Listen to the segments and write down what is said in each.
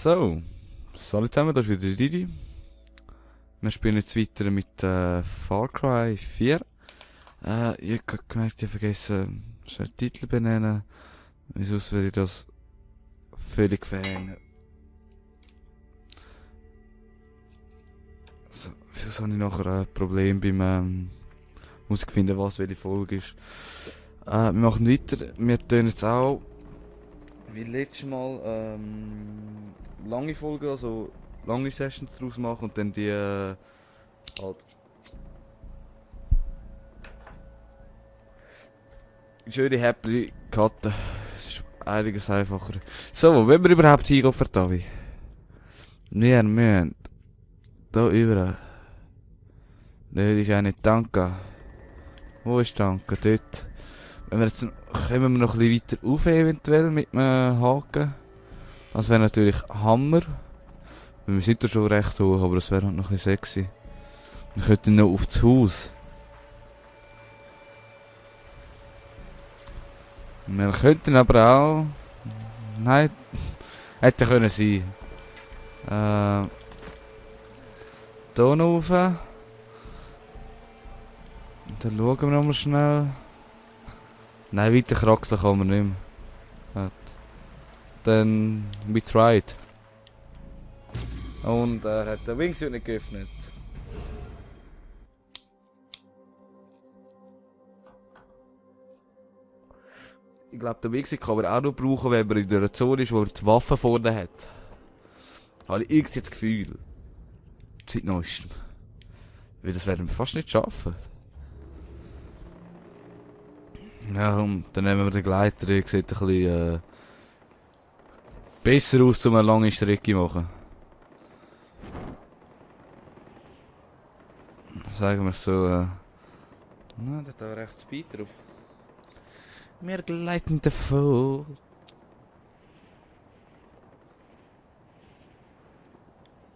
So, hallo zusammen, das ist wieder Didi. Wir spielen jetzt weiter mit Far Cry 4. Ich habe gemerkt, ich habe vergessen, den Titel benennen. Wieso werde ich das völlig verhängen? So, wieso habe ich nachher ein Problem beim Musik finden, was welche Folge ist. Wir machen weiter. Wir tun jetzt auch wie letztes Mal lange Folgen, also lange Sessions draus machen und dann die halt. Schöne Happy Cutten. Das ist einiges einfacher. So, wo wollen wir überhaupt hingehen, Vertavi? Wir müssen da überall. Dort ist eine Tanka. Wo ist Tanka? Dort. Wenn wir jetzt kommen wir noch ein bisschen weiter auf eventuell mit einem Haken. Das wäre natürlich Hammer. Wir sind da schon recht hoch, aber das wäre halt noch ein bisschen sexy. Wir könnten noch auf das Haus. Wir könnten aber auch... Nein, hätte können sein. Hier noch rauf. Und dann schauen wir nochmal schnell. Nein, weiter kraxeln kann man nicht mehr. Dann, we tried. Und er hat den Wingsuit nicht geöffnet. Ich glaube, den Wingsuit kann man auch noch brauchen, wenn man in der Zone ist, wo er die Waffe vorne hat. Habe ich irgendwie das Gefühl. Seit neuestem. Weil das werden wir fast nicht schaffen. Ja, und dann nehmen wir den Gleiter, der sieht ein bisschen besser aus, um eine lange Strecke zu machen. Sagen wir so, na, da hat auch recht Speed drauf. Wir gleiten davon.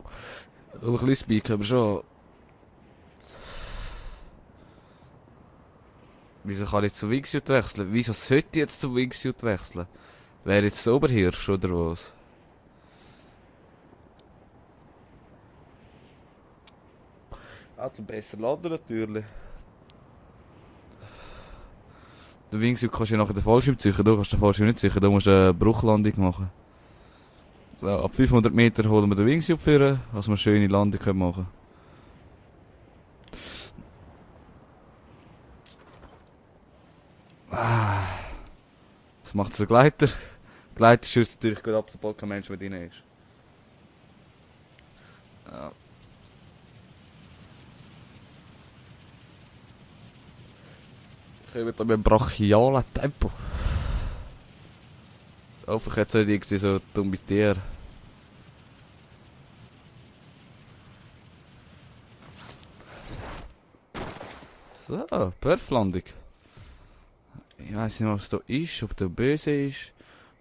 Aber ein bisschen Speed haben wir schon. Wieso kann ich zu Wingsuit wechseln? Wieso sollte ich jetzt zu Wingsuit wechseln? Wäre jetzt der Oberhirsch oder was? Ah, zum besser laden natürlich. Den Wingsuit kannst du ja nachher den Fallschirm ziehen, du kannst den Fallschirm nicht ziehen, du musst eine Bruchlandung machen. So, ab 500 Meter holen wir den Wingsuit führen, dass wir eine schöne Landung machen können. Was macht der Gleiter? Der Gleiter schützt natürlich gut ab, sobald kein Mensch mehr drin ist. Ja. Ich komme da mit einem brachialen Tempo. Hoffentlich jetzt nicht irgendwie so dumm mit dir. So, Perflandung. Ich weiss nicht, was da ist, ob der böse ist,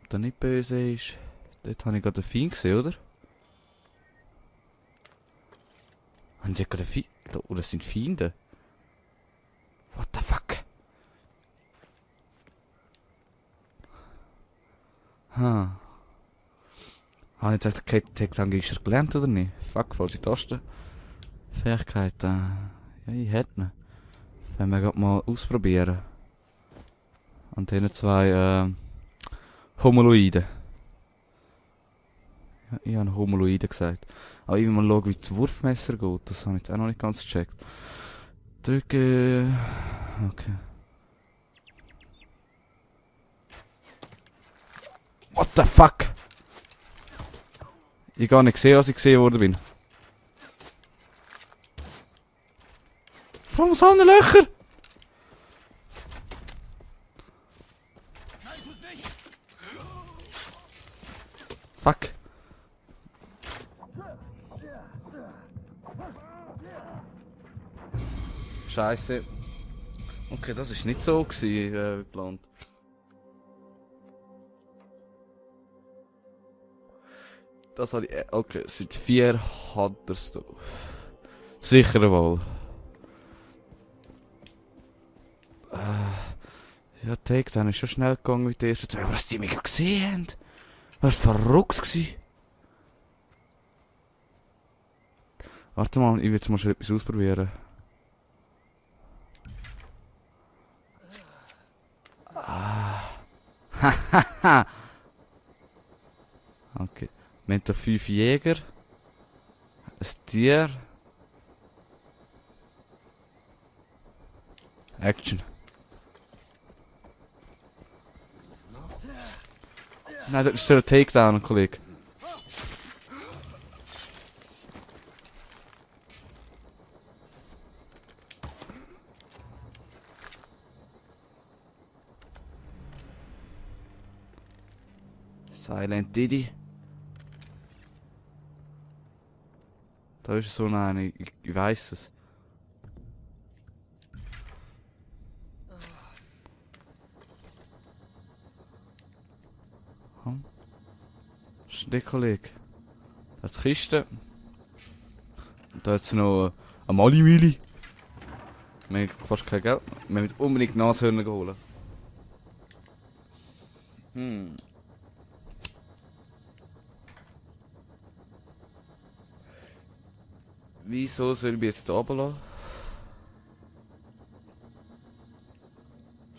ob der nicht böse ist. Dort habe ich gerade einen Feind gesehen, oder? Haben sie gerade einen Feind? Oh, das sind Feinde. What the fuck? Habe ich jetzt eigentlich Kettentext gelernt oder nicht? Fuck, falsche Taste. Fähigkeit, ja, ich hätte ihn. Wenn wir gerade mal ausprobieren. An diesen zwei Homoloiden. Ja, ich habe Homoloiden gesagt. Aber ich will mal schauen, wie das Wurfmesser geht. Das habe ich jetzt auch noch nicht ganz gecheckt. Drücke. Okay. What the fuck? Ich habe gar nicht gesehen, als ich gesehen worden bin. Warum so eine Löcher? Fuck. Scheiße. Okay, das ist nicht so wie geplant. Das habe ich. Okay, es sind 4 Hunters da. Sicher wohl. Ja, Takedown ist schon schnell gegangen mit der ersten 2, aber dass die mich gesehen haben. Das war verrückt gewesen. Warte mal, ich will jetzt mal schon etwas ausprobieren. Hahaha! Okay. Wir haben hier 5 Jäger. Ein Tier. Action. Nein, das ist der Takedown, Kollege. Silent Diddy. Da ist so eine, ich weiß es. Hm? Das ist der Kollege. Da ist die Kiste. Und da hat es noch eine Malimili. Wir haben fast kein Geld. Wir müssen unbedingt Nashörner holen. Wieso soll ich mich jetzt hier runterlassen?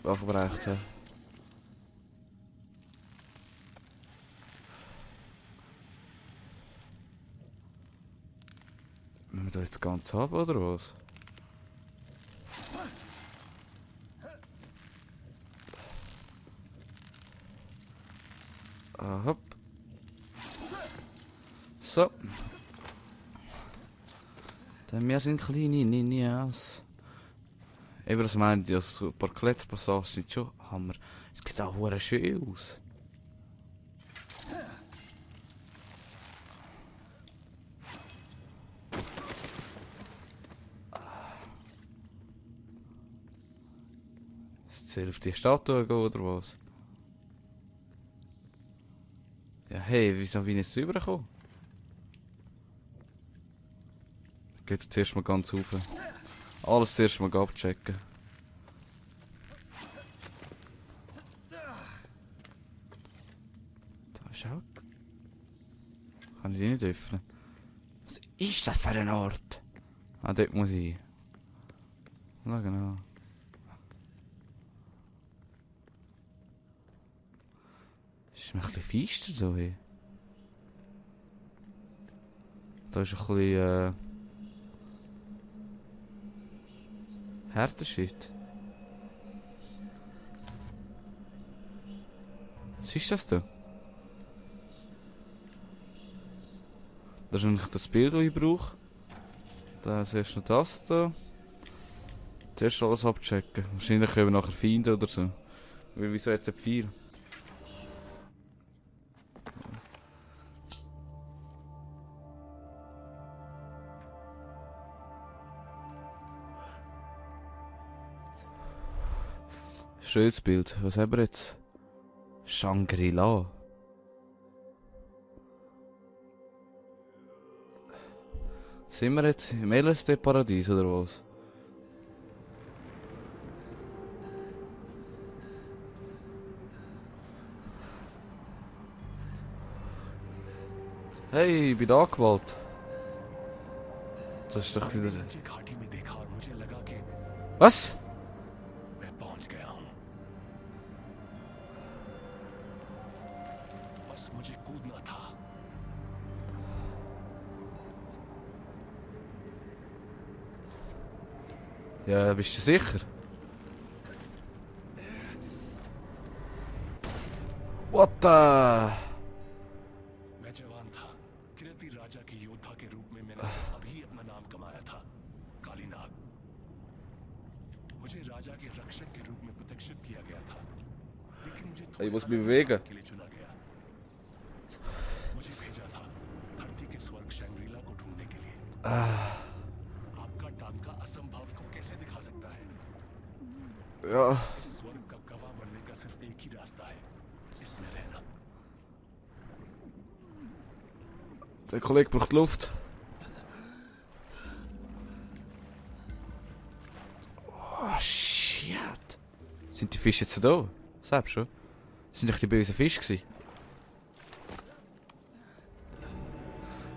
Abbrechen. Müssen wir da jetzt ganz ab oder was? Hopp. So. Denn wir sind kleine Ninjas. Eben, das meint ja, so ein paar Kletterpassagen sind schon Hammer. Es sieht auch hure schön aus. Soll ich auf die Statue gehen oder was? Ja, hey, wieso bin ich jetzt rübergekommen? Geht jetzt zuerst mal ganz rauf. Alles zuerst mal abchecken. Da ist auch... Kann ich die nicht öffnen? Was ist das für ein Ort? Ah, dort muss ich. Ja, genau. Ist mir ein bisschen feister so hier. Da ist ein bisschen härter Shit. Was ist das da? Das ist eigentlich das Bild, das ich brauche. Da ist erst noch das da. Zuerst alles abchecken. Wahrscheinlich können wir nachher finden oder so. Weil wieso jetzt 4? Schönes Bild. Was haben wir jetzt? Shangri-La. Sind wir jetzt im LSD-Paradies oder was? Hey, ich bin Anwalt. Das ist doch wieder... Was? Ja, bist du sicher? What the? मैं जवान था किरती राजा के योद्धा के रूप में मैंने सिर्फ अभी अपना नाम कमाया था कालीनाग मुझे राजा के रक्षक के रूप में प्रतिष्ठित किया गया था लेकिन मुझे Ich muss mich bewegen. के लिए चुना गया मुझे भेजा था धरती के स्वर्ग शैंग्रीला को ढूंढने के लिए आपका टांका असंभव को कैसे दिखा सकता है Ja. इस स्वर्ग का गवाह बनने का सिर्फ एक ही रास्ता है इसमें रहना Der Kollege braucht Luft. Oh, shit. Sind die Fische jetzt da? Selbst schon? Sind doch die bösen Fische gewesen?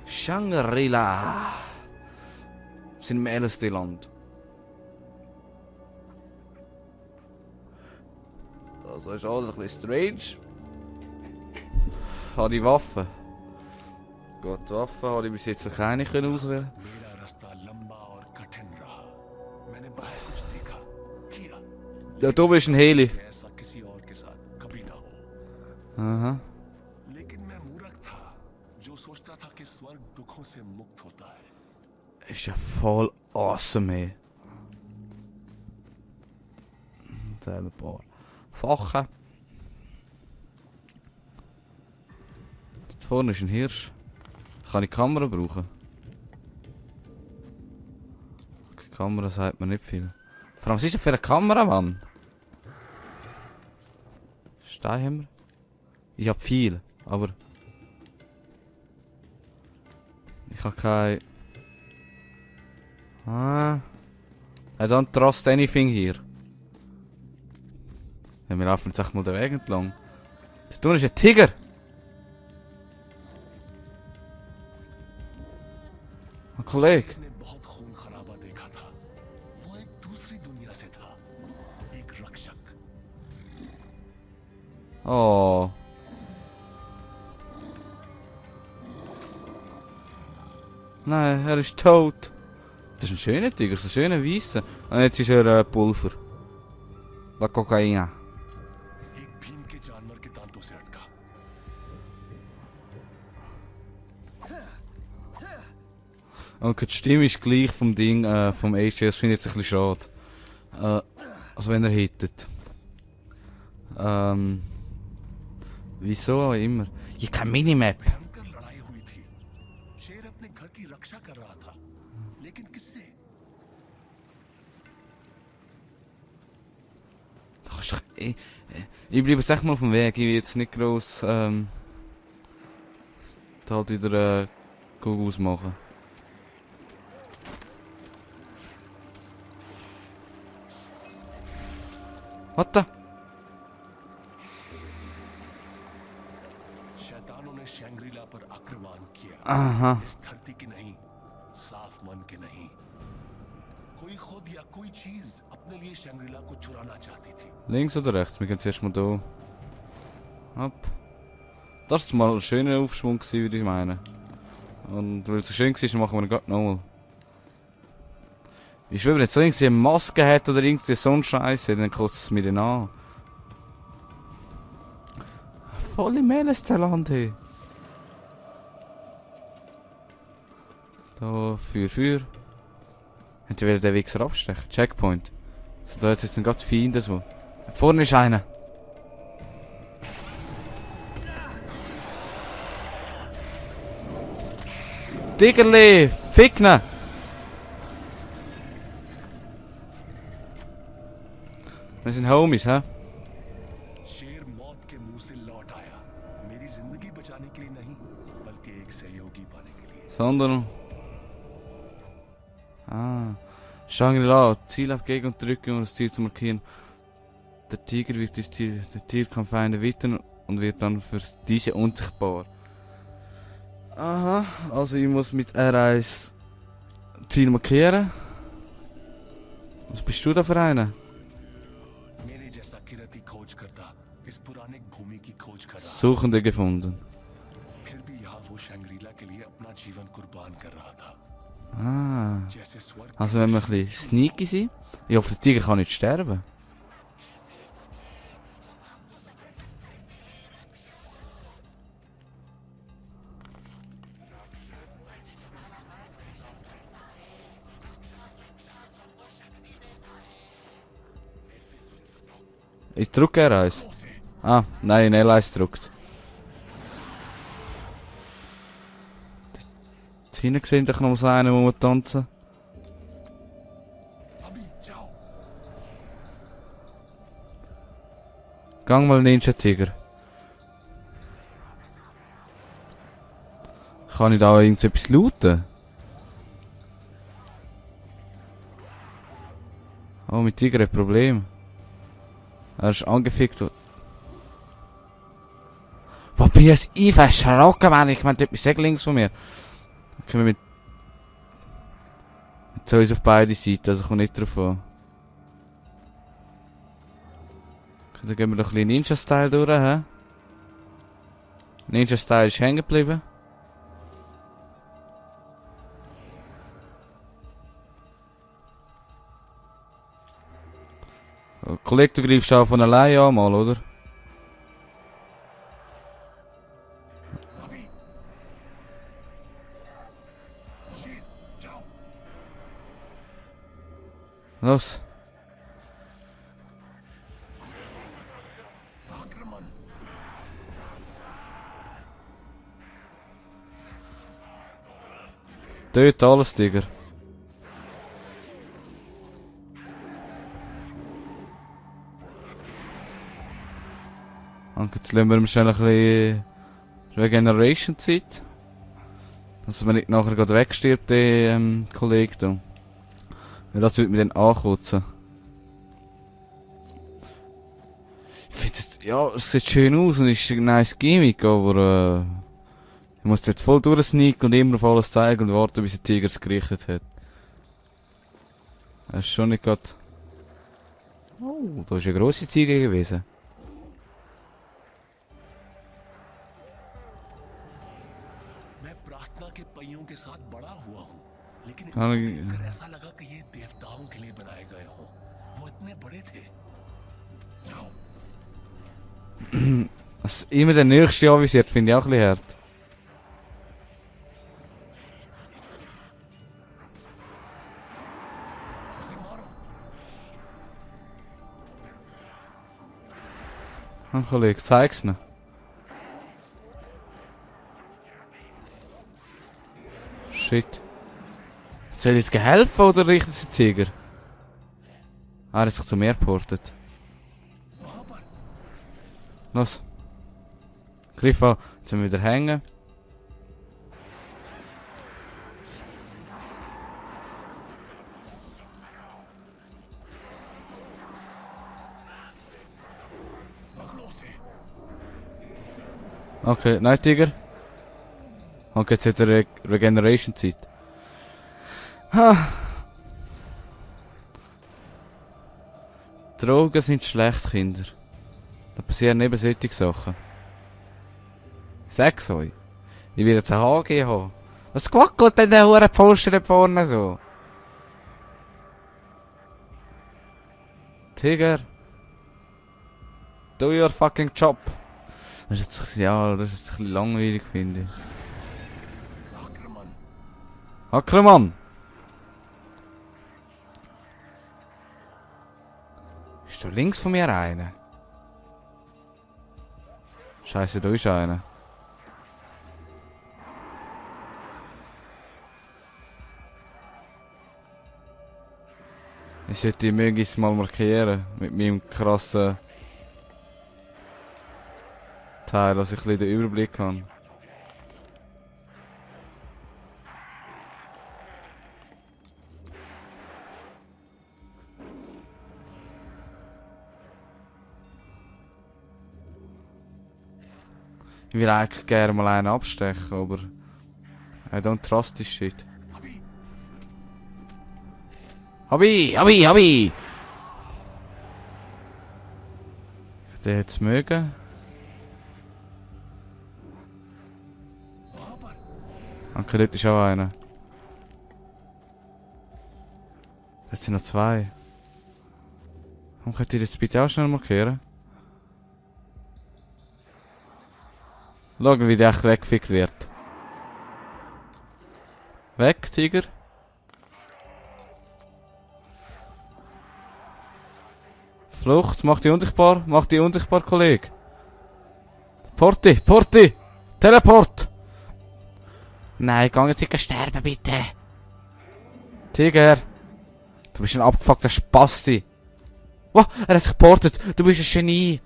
Shangri-La. sind im LSD-Land. Also ist alles ein bisschen strange. Habe ich Waffen? Gut, Waffen habe ich bis jetzt noch keine können auswählen. मेरा रास्ता लंबा और कठिन रहा मैंने बहुत कुछ देखा किया Da oben ist ein Heli. ऐसा किसी और के साथ कभी ना हो Aha. लेकिन मैं मूर्ख था जो सोचता था कि स्वर्ग दुखों से मुक्त होता है Ist ja voll awesome, ey. Da haben wir ein paar Sachen. Dort vorne ist ein Hirsch. Kann ich die Kamera brauchen? Okay, die Kamera sagt mir nicht viel. Vor allem, was ist das für eine Kamera, Mann? Stein haben wir? Ich hab viel, aber... Ich habe keine... I don't trust anything here. Ja, wir laufen jetzt echt mal den Weg entlang. Da drüben ist ein Tiger! Ein Kollege! ने बहुत खून खराबा देखा था वो एक दूसरी दुनिया से था एक रक्षक Oh. Nein, er ist tot. Das ist ein schöner Tiger, so ein schöner Weisser. Und jetzt ist er Pulver. La Cocaina. एक भीम के जानवर के दांतों से अटका Okay, die Stimme ist gleich vom Ding, vom AJ. Das finde ich jetzt ein bisschen schade. Also wenn er hittet. Wieso auch immer? Ich kann Minimap. भयंकर लड़ाई हुई थी शेर अपने घर की रक्षा कर रहा था लेकिन किससे Da kannst du doch- ich bleibe jetzt echt mal auf dem Weg. Ich will jetzt nicht gross da halt wieder Google ausmachen. Warte! शैतानों ने शैंग्रीला पर आक्रमण किया Aha. इस धरती की नहीं साफ मन के नहीं कोई खुद या कोई चीज अपने लिए शैंग्रीला को चुराना चाहती थी Links oder rechts? Wir gehen zuerst mal hier. Ab. Das war mal ein schöner Aufschwung, würde ich meinen. Und weil es so schön war, machen wir ihn gerade nochmal. Ich schwöre, wenn jetzt so irgendwie eine Maske hat oder irgendwie so ein Scheiße, dann kostet es mir den an. Voll im LSD-Land, hey. Da, Feuer. Haben die den Wichser abstechen? Checkpoint. So, da jetzt sind gerade Feinde so. Vorne ist einer. Tigerli, fickne! Wir sind Homies, hä? शेर मौत के मुंह से लौट आया मेरी जिंदगी बचाने के लिए नहीं बल्कि एक सहयोगी पाने के लिए Sondern... Shangri-La, Ziel abgeben und drücken, um das Ziel zu markieren. Der Tiger wird das Ziel, der Tiger kann Feinde wittern und wird dann für diese unsichtbar. Aha, also ich muss mit R1 Ziel markieren. Was bist du da für einer? मेरे जैसा किरती खोज करता इस पुराने भूमि की खोज कर रहा Suchende gefunden. फिर भी यहाँ वो शैंग्रीला के लिए अपना जीवन कुर्बान कर रहा था जैसे स्वर्ग Also wenn wir ein bisschen sneaky sind. Ich hoffe, der Tiger kann nicht sterben. Ich drücke R1. Ah, nein, L1 drückt. Dort hinten sehen sich noch so einen, der tanzen. अभी जाओ Gang mal Ninja Tiger. Kann ich da irgendetwas looten? Oh, mit Tiger hat Problem. Er ist angefickt. Wo bin ich jetzt verschrocken, Mann? Ich meine, dort ist links von mir. Können wir mit so uns auf beide Seiten, also kommt nicht drauf an. Okay, dann gehen wir noch ein bisschen Ninja-Style durch, hä? Ninja-Style ist hängen geblieben. Kollege, du greifst auch von allein an mal, oder? अभी शेर जाओ Los. आक्रमण Töte alles, Tiger. Und jetzt lassen wir ihm schnell ein bisschen Regeneration-Zeit. Dass man nicht nachher gerade wegstirbt, der Kollege da. Weil das würde mich dann ankotzen. Ich finde es, ja, es sieht schön aus und ist ein nice Gimmick, aber ich muss jetzt voll durchsneaken und immer auf alles zeigen und warten, bis der Tiger es gerichtet hat. Das ist schon nicht gerade... Oh, da ist eine grosse Ziege gewesen. मैं प्रार्थना के पहियों के साथ बड़ा हुआ हूँ लेकिन हाँ, इनको देखकर ऐसा लगा कि ये देवताओं के लिए बनाए गए हों वो इतने बड़े थे जाओ Dass immer der nächste anvisiert, finde ich auch ein bisschen hart. उसे मारो Ein Kollege, zeig's noch. Shit. Soll ich jetzt helfen oder richtet es den Tiger? Ah, er ist sich zum Airportet. वहां पर Los. Griff an. Jetzt sind wir wieder hängen. पकड़ो उसे Okay, nein, Tiger. Okay, jetzt hat er Regeneration-Zeit. Ha. Drogen sind schlecht, Kinder. Da passieren eben solche Sachen. Sag's euch. Ich will jetzt eine HG haben. Was quackelt denn der hure Poster da vorne so? Tiger. Do your fucking job. Das ist jetzt, ja, das ist ein bisschen langweilig, finde ich. आक्रमण Ackermann! Ist da links von mir einer? Scheiße, da ist einer. Ich sollte die möglichst mal markieren. Mit meinem krassen Teil, dass ich ein bisschen den Überblick habe. Ich will eigentlich gerne mal einen abstechen, aber I don't trust this shit. अभी Hab ich! Der hätte es mögen. वहां पर Okay, dort ist auch einer. Das sind noch zwei. Warum könnt ihr jetzt bitte auch schnell markieren? Schauen, wie der echt weggefickt wird. Weg, Tiger. Flucht, mach die unsichtbar, Kollege. Porti! Teleport! Nein, geh jetzt nicht sterben, bitte! Tiger! Du bist ein abgefuckter Spasti! Wow, er hat sich geportet! Du bist ein Genie!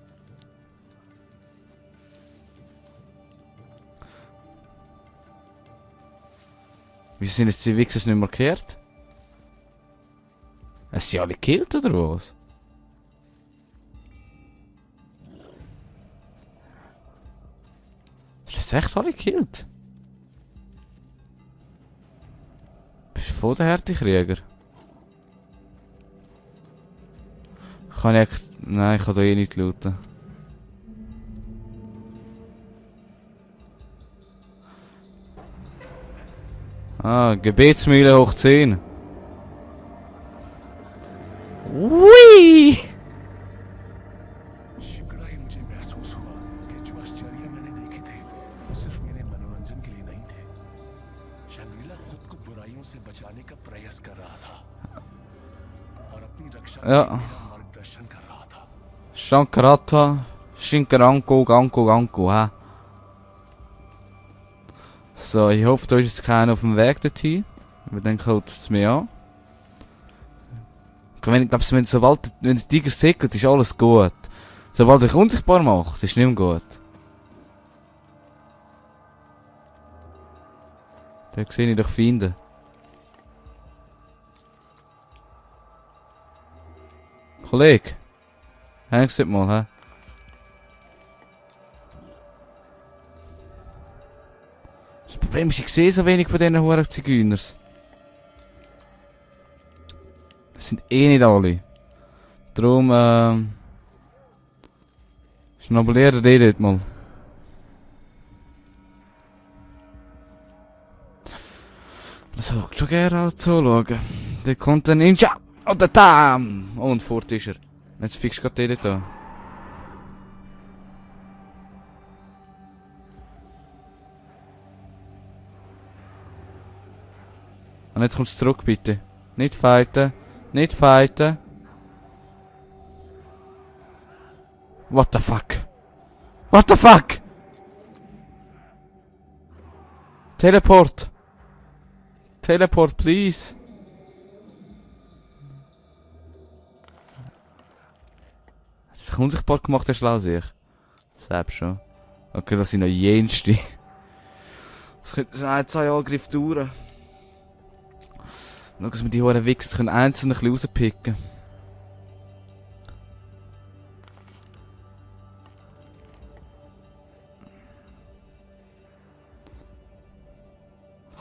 Wieso sind jetzt die Wichser nicht markiert? Hast sie alle gekillt oder was? Hast du das echt alle gekillt? Bist du voll der Härtekrieger? Kann ich... Nein, ich kann da eh nicht looten. Ah, Gebetsmühle hoch 10. Ui! शीघ्र ही मुझे महसूस हुआ कि जो आश्चर्य मैंने देखे थे वो सिर्फ मेरे मनोरंजन के लिए नहीं थे। शैंग्रीला खुद को बुराइयों से बचाने का प्रयास कर रहा था और अपनी रक्षा के लिए मेरा मार्गदर्शन कर रहा था। Shankarata, Shinkaranko, Ganko, ha. So, ich hoffe, da ist jetzt keiner auf dem Weg dorthin. Wir denken, holt es mir an. Ich glaube, wenn der Tiger säckelt, ist alles gut. Sobald er dich unsichtbar macht, ist nicht mehr gut. Da sehe ich doch Feinde. Kollege, hängst du mal, hä? Das Problem ist, ich sehe so wenig von diesen Huren Zigeuners. Das sind eh nicht alle. Darum, schnabuliert ihr dort mal. Das schaut schon gerne auch zuschauen. Da kommt ein Ninja! Oder da! Und fort ist er. Jetzt fixst du gerade da. Und jetzt kommst du zurück, bitte. Nicht fighten. Nicht fighten. What the fuck? What the fuck? Teleport. Teleport, please. Hast du dich unsichtbar gemacht, der Schlau-Sich? Selbst schon. Okay, das sind noch jenste. Das könnte so 1-2 Angriffe dauern. Schau, dass wir die Huren Wichser einzeln ein bisschen rauspicken.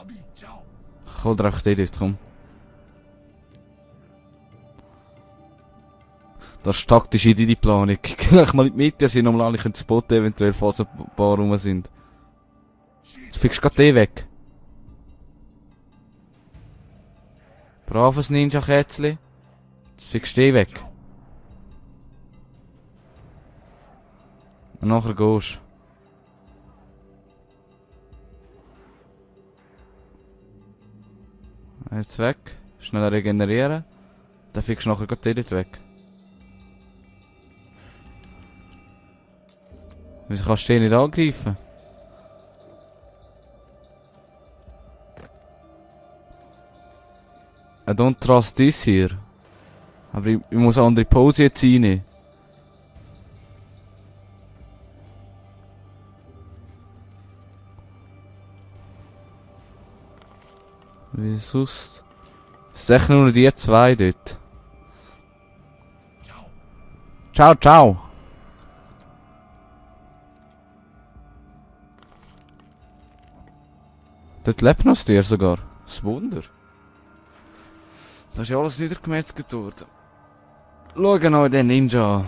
अभी जाओ। Ich hol dir einfach den dort, komm. Das ist taktisch in deine Planung. Geh mal in die Mitte, dass sie nochmal alle spotten können, eventuell falls ein paar rum sind. Jetzt fixst du gerade den weg. Braves Ninja-Kätzli. Jetzt fixst du den weg. Und nachher gehst du. Jetzt weg. Schnell regenerieren. Dann fixst du nachher gerade den dort weg. Wieso kannst du den nicht angreifen? I don't trust this hier. Aber ich muss eine andere Pose jetzt reinnehmen. Wie sonst? Es sind echt nur die zwei dort. Ciao, ciao. Dort lebt noch das Tier sogar. Das Wunder. Das ist ja alles niedergemetzelt worden. Schau genau den Ninja an.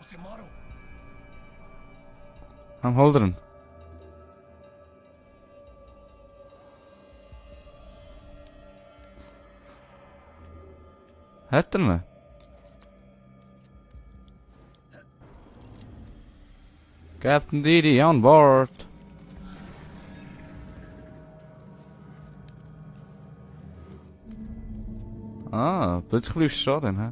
उसे मारो। Am Holderen. Hat er ihn? Captain Didi on board. Ah, plötzlich bleibst du stehen, hä?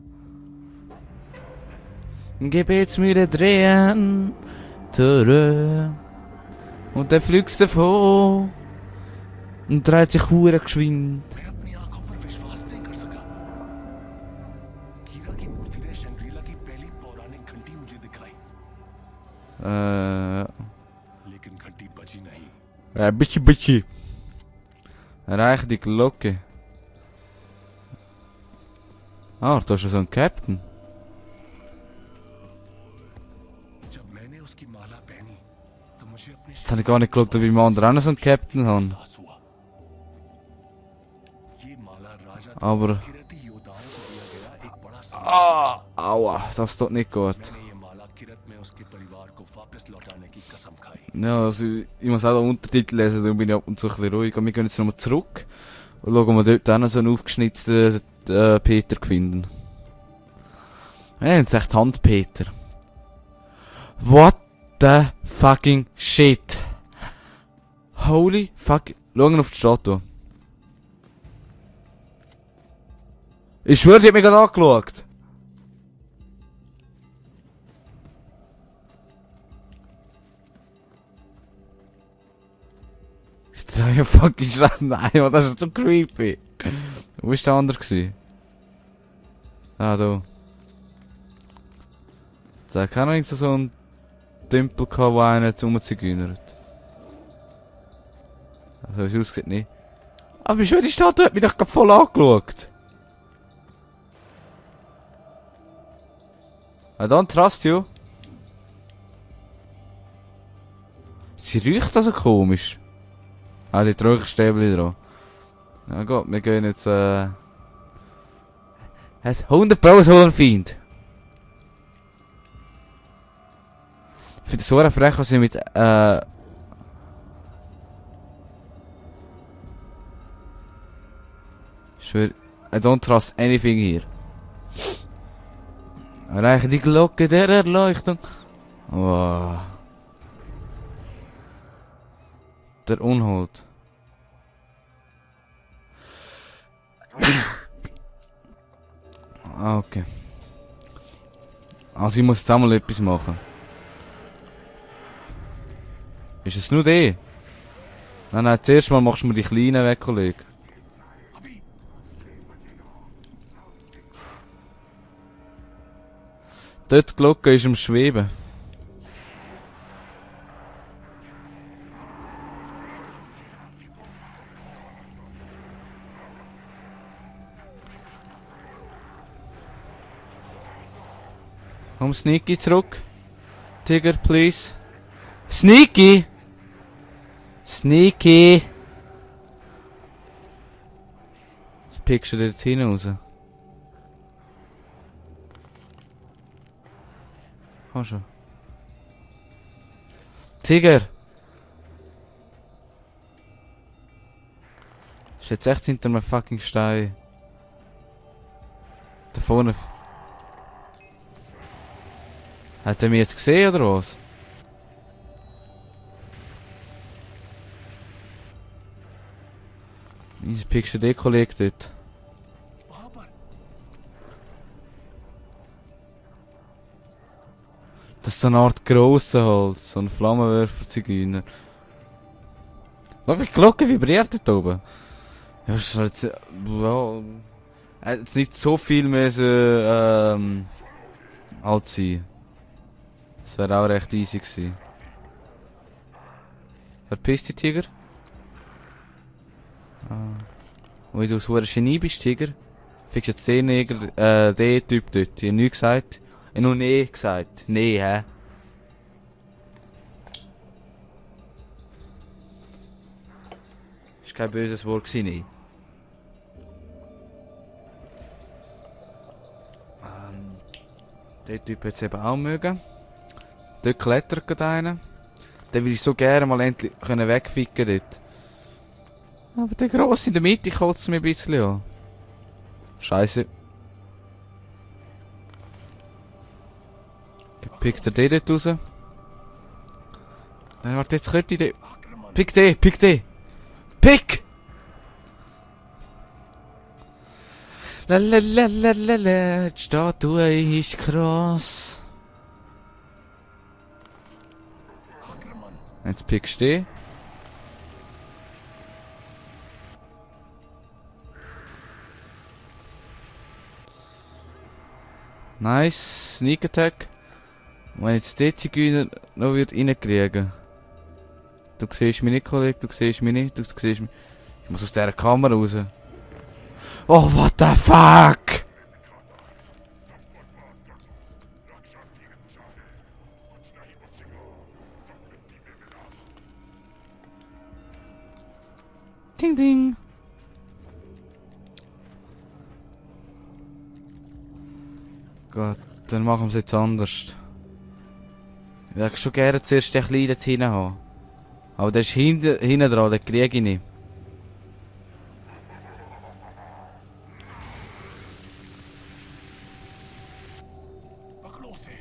Gebetsmühle drehen. Tada. Und dann fliegst du davon. Und dreht sich hure geschwind. मैं अपनी आंखों पर विश्वास नहीं कर सका। कीरा की मूर्ति ने शैंग्रीला की पहली पौराणिक घंटी मुझे दिखाई, लेकिन घंटी बजी नहीं। Bitchy. Erreiche die Glocke. Ah, da ist so ein Captain. जब मैंने उसकी माला पहनी तो मुझे अपने Jetzt habe ich gar nicht geschaut, ob ich im anderen auch noch so einen Captain habe. एहसास हुआ। ये माला राजा Aber... किरती योद्धाओं को दिया गया एक बड़ा Aua, das tut nicht gut. मैंने ये माला किरत में उसके परिवार को वापस लौटाने की कसम खाई। Ja, also ich muss auch den Untertitel lesen, darum bin ich ab und zu ein bisschen ruhig. Und wir gehen jetzt nochmal zurück und schauen, ob wir dort auch noch so einen aufgeschnitzten Peter finden. Ja, jetzt echt Hand-Peter. What the fucking shit? Holy fuck. Schauen auf die Statue. Ich schwöre, die hat mich gerade angeschaut. Ist das ein fucking Schreck? Nein, Mann, das ist so creepy. Wo war der andere gewesen? Ah, da. Jetzt hat keiner irgend so einen Tümpel gehabt, der einen rumzigeunert. Also, wie es aussieht, nicht. Aber ich schwöre, die Statue hat mich doch gerade voll angeschaut. I don't trust you. Sie riecht also komisch. Ah, die Räucherstäbchen dran. Na gut, wir gehen jetzt, hat 100 Pro so ein Feind. Ich finde es so frech, dass sie mit, ich schwör, I don't trust anything here. Erreichen die Glocke der Erleuchtung. Oh. Der Unhold. Ah, okay. Also ich muss jetzt auch mal etwas machen. Ist es nur der? Nein, nein, zuerst mal machst du mir die Kleinen weg, Kollege. Dort die Glocke ist am Schweben. Komm, Sneaky zurück. Tiger, please. Sneaky! Sneaky! Jetzt pickst du dort hinaus. Komm schon. Tiger! Ist jetzt echt hinter einem fucking Stein. Da vorne. Hat er mich jetzt gesehen oder was? Wieso pickst du den Kollegen dort? वहां पर Das ist so eine Art grosser Holz, so ein Flammenwerfer-Zigeuner. Schau, wie die Glocke vibriert dort oben. Ja, ist halt, ja, hat jetzt nicht so viel mehr so, alt sein. Das wäre auch recht easy gewesen. Verpiss dich, Tiger. Ah. Weil du so ein Genie bist, Tiger. Fickst jetzt den Neger, den Typ dort. Ich hab nichts gesagt. Ich hab nur nee gesagt. Nee, hä? Ist kein böses Wort gewesen, nee. Der Typ hat es eben auch mögen. Dort klettert gerade einer. Den will ich so gerne mal endlich können wegficken dort. Aber der Grosse in der Mitte kotzt mir ein bisschen an. Scheiße. Pickt er den dort raus? Nein, warte, jetzt könnte ich den... Pick den, pick den! Pick! Lalalala, die Statue ist krass. Jetzt pickst du den. Nice, Sneak Attack. Und wenn jetzt der Zigeuner noch wird reinkriegen. Du siehst mich nicht, Kollege, du siehst mich nicht, du siehst mich. Ich muss aus dieser Kamera raus. Oh, what the fuck? Ding ding. Gut, dann machen wir es jetzt anders. Ich würde schon gerne zuerst den Kleinen dort hinten haben. Aber der ist hinten dran, den kriege ich nicht. पकड़ो उसे।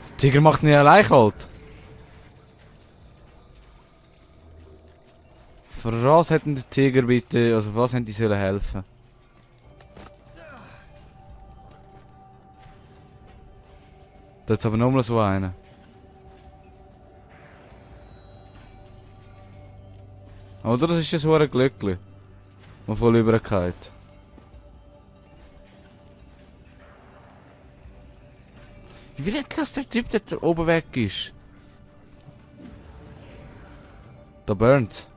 Der Tiger macht nicht allein kalt. Für was hätten der Tiger bitte, also für was hätten die sollen helfen? Da ist aber nochmal so einer. Oder das ist ja so ein Glückli, der voll übergeht. Wie will das der Typ, der da oben weg ist? Da burnt.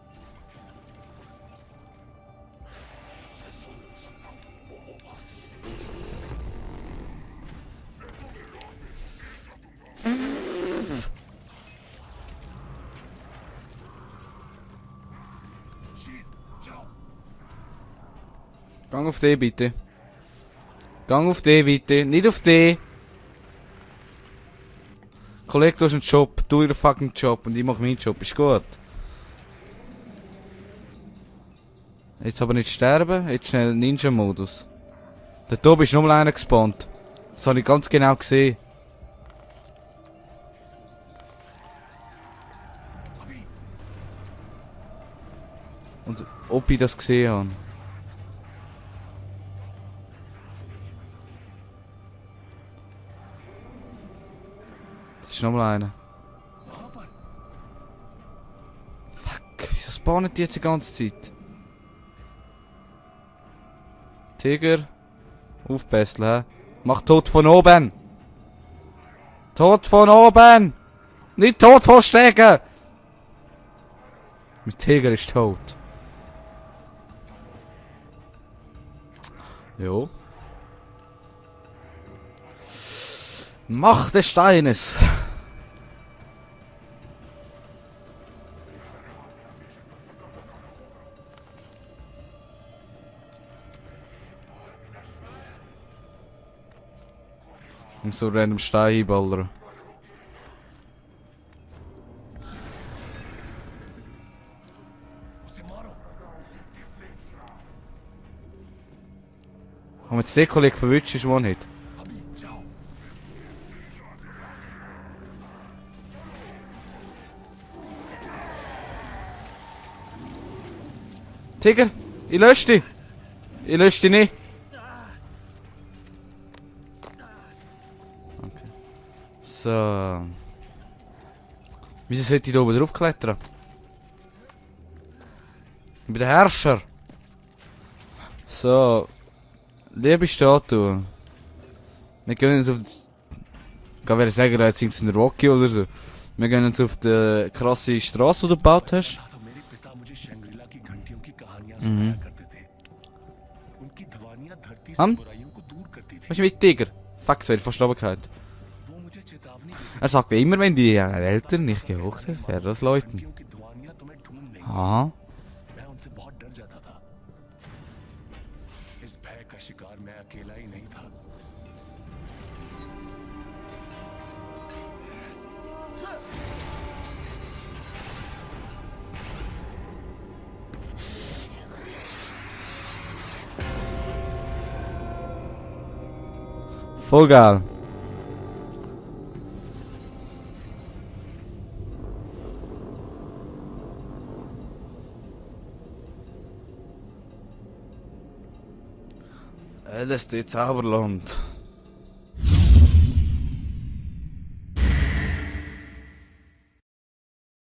Gang auf D bitte. Gang auf D bitte. Nicht auf D. Kollege, du hast einen Job. Du ihren fucking Job und ich mach meinen Job. Ist gut. Jetzt aber nicht sterben. Jetzt schnell Ninja-Modus. Der Tobi ist nochmal einer gespawnt. Das habe ich ganz genau gesehen. Und ob ich das gesehen habe. Das ist nochmal einer. Fuck, wieso spawnen die jetzt die ganze Zeit? Tiger. Aufbesseln, hä? Mach tot von oben! Tot von oben! Nicht tot von Stegen! Mein Tiger ist tot. Jo. Macht des Steines! Und so random Stein hinballern. उसे मारो। Haben wir jetzt den Kollegen verwünscht, ist One-Hit. अभी जाओ। Tiger, ich lösche dich! Ich lösche dich nicht! Okay. So. Wieso sollte ich da oben drauf klettern? Ich bin der Herrscher! So. Liebe Statue. Wir gehen jetzt auf das... Ich würde sagen, jetzt sind in Rocky oder so. Wir gehen jetzt auf die krasse Straße, die du gebaut hast. था तो मेरे पिता मुझे शंग्रीला की घंटियों की कहानियां सुनाया करते थे। उनकी ध्वनियां धरती से हम? बुराइयों को दूर करती थी। Was ist mit Tiger? Fuck, so, fast Oberkeit. वो मुझे चेतावनी देते Er sagt immer, wenn die Eltern nicht gehocht sind, wäre das Leuten. घंटियों की ध्वनियां तुम्हें ढूंढ लेंगी। Ah. मैं उनसे बहुत डर जाता था। इस भय का शिकार मैं अकेला ही नहीं था। Voll geil. Das ist Zauberland.